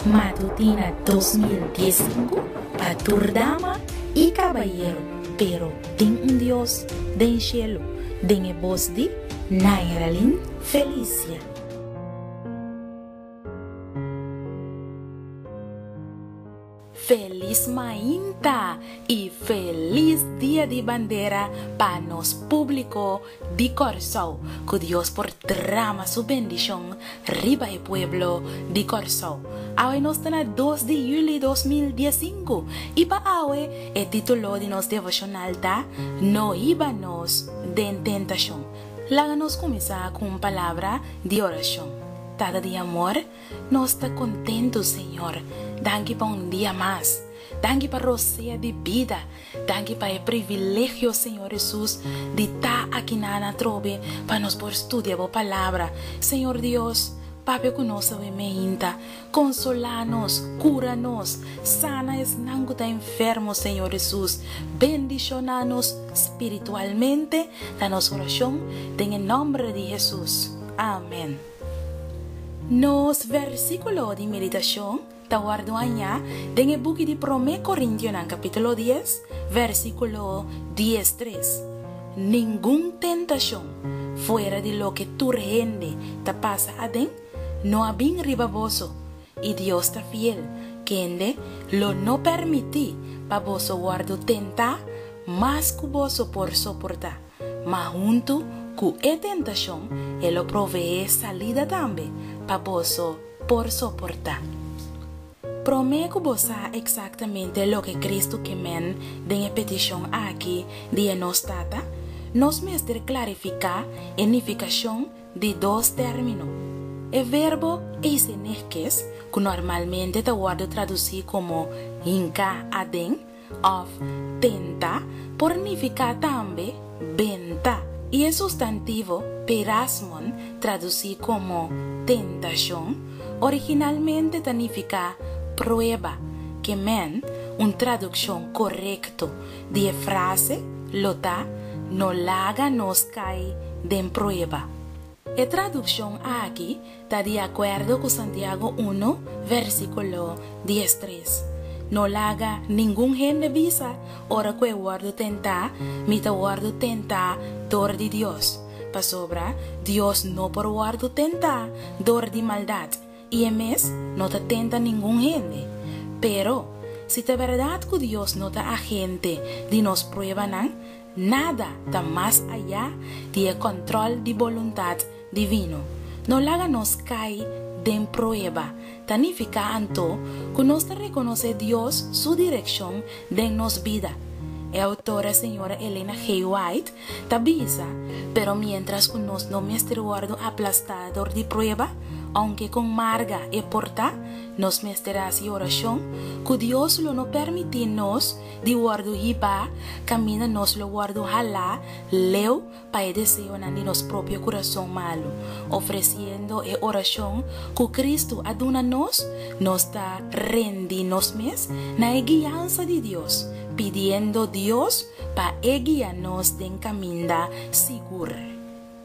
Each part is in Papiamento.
Matutina 2015 pa tur dama i kabayero, pero tin un Dios den shelu, den e bos di Nairalyn Felicia. Felis mainta y felis dia di bandera pa nos publico di Kòrsou. Ku Dios por drama su bendishon riba e pueblo di Kòrsou. Awe nos ta na dos di juli 2015 y pa awe e titulo di nos devoshonal ta No hiba nos den tentashon. Laga nos kuminsá ku un palabra di orashon. Tata di amor, Nos ta kontentu, Señor. Danki pa un dia mas. Danki pa rosea di bida. Danki pa e privilegio, Señor Hesus, di ta aki na atrobe pa nos por studia Bo Palabra. Señor Dios, papia ku nos awe meinta. Konsolá nos, kura nos, sana esnan ku ta enfermo, Señor Hesus. Bendishoná nos spiritualmente, ta nos orashon den e nòmber di Hesus. Amen. Nos versíkulo di meditashon ta wòrdu hañá den e buki di Promé Korintionan kapítulo dies, versíkulo diestres, Ningun tentashon fuera di loke tur hende ta pasa aden no a bin riba boso, i Dios ta fiel, kende lo no permití pa boso wòrdu tentá mas ku boso por soportá. Ma huntu ku e tentashon e lo proveé salida tambe pa boso por soportá. Promé ku bo sa eksaktamente loke Kristu ke men den e petishon aki di e Nos Tata, nos mester klarifiká e nifikashon di dos término. E verbo eisenehkes, ku normalmente ta wòrdu tradusí komo hinká aden, òf tenta por nifiká tambe benta, i e sustantivo peirasmon, tradusí komo tentashon, originalmente ta nifiká prueba, ke men un tradukshon korekto di e frase lo ta no laga nos kai den prueba. E tradukshon aki ta di akuerdo ku Santiago uno, versíkulo diestres. No laga ningun hende bisa ora ku e wòrdu tentá, Mi ta wòrdu tentá dor di Dios, pasobra Dios no por wòrdu tentá dor di maldat, i e mes no ta tenta ningun hende. Pero, si ta bèrdat ku Dios no ta agente di nos pruebanan, Nada ta mas ayá di e kòntròl di boluntat divino. No laga nos kai den prueba ta nifiká anto ku nos ta rekonosé Dios su direkshon den nos bida. E outora señora Elena G. White ta bisa, Pero miéntras ku nos no mester wòrdu aplastá dor di prueba, ounke kon marga e por ta, nos mester hasi orashon ku Dios lo no permití nos di wòrdu hibá kaminda nos lo wòrdu halá leu pa e deseonan di nos propio kurason malu. Ofresiendo e orashon ku Kristu a duna nos, nos ta rendí nos mes na e guiansa di Dios, pidiendo Dios pa e guia nos den kaminda sigur.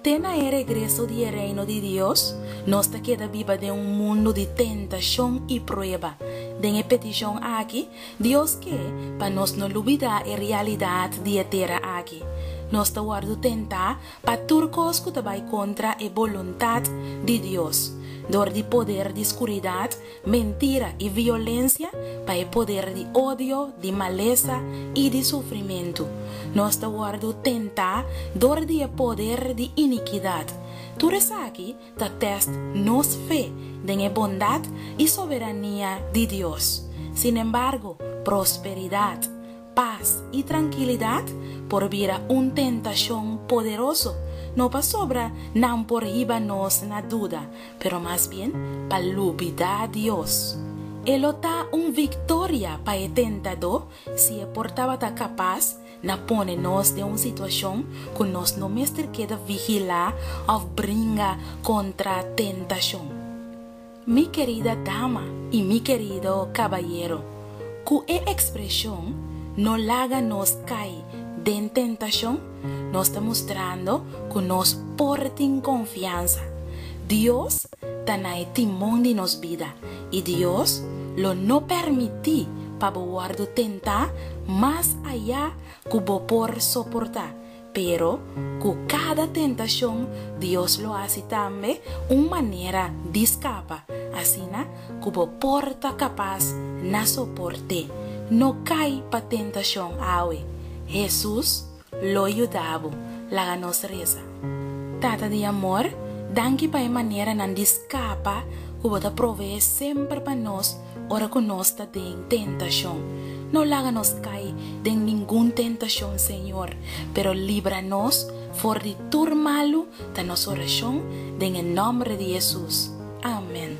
Te na e regreso di e Reino di Dios, nos ta keda biba den un mundu di tentashon i prueba. Den e petishon aki, Dios ke pa nos no lubidá e realidat di e tera aki. Nos ta wòrdu tentá pa tur kos ku ta bai kontra e boluntat di Dios, dor di poder di skuridat mentira i violensia pa e poder di odio, di malesa i di sufrimentu. Nos ta wòrdu tentá dor di e poder di inikidat. Tur esaki ta tèst nos fe den e bondat i soberania di Dios. Sinembargo, prosperidat, Pas i trankilidat por bira un tentashon poderoso, no pasobra nan por hiba nos na duda, pero mas bien pa lubidá Dios. E lo ta un viktoria pa e tentadó si e por tabata kapas na pone nos den un situashon ku nos no mester keda vigilá òf bringa kontra tentashon. Mi kerida dama i mi kerido kabayero, ku e ekspreshon no laga nos kai den tentashon, nos ta mustrando ku nos por tin konfiansa. Dios ta na e timon di nos bida i Dios lo no permití pa bo wòrdu tentá mas ayá ku bo por soportá. Pero, ku kada tentashon Dios lo hasi tambe un manera di skapa, asina ku bo por ta kapas na soport'é. No kai pa tentashon awe. Hesus lo yuda bo. Laga nos resa. Tata di amor, danki pa e maneranan di skapa ku bo ta proveé semper pa nos ora ku nos ta den tentashon. No laga nos kai den ningun tentashon, Señor, pero libra nos for di tur malu, ta nos orashon den e nòmber di Hesus. Amen.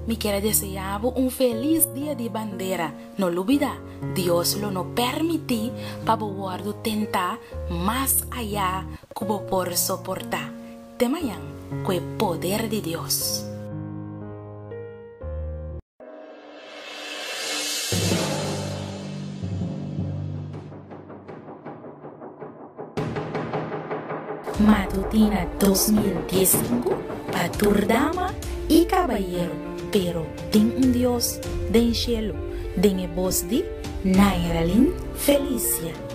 Mi kier a deseá bo un felis Dia di Bandera. No lubidá, Dios lo no permití pa bo wòrdu tentá mas ayá ku bo por soportá. Te mañan, ku e poder di Dios. Matutina 2015 pa tur dama y cabayero, pero tin un Dios den cielo, den e bos di Nairalyn Felicia.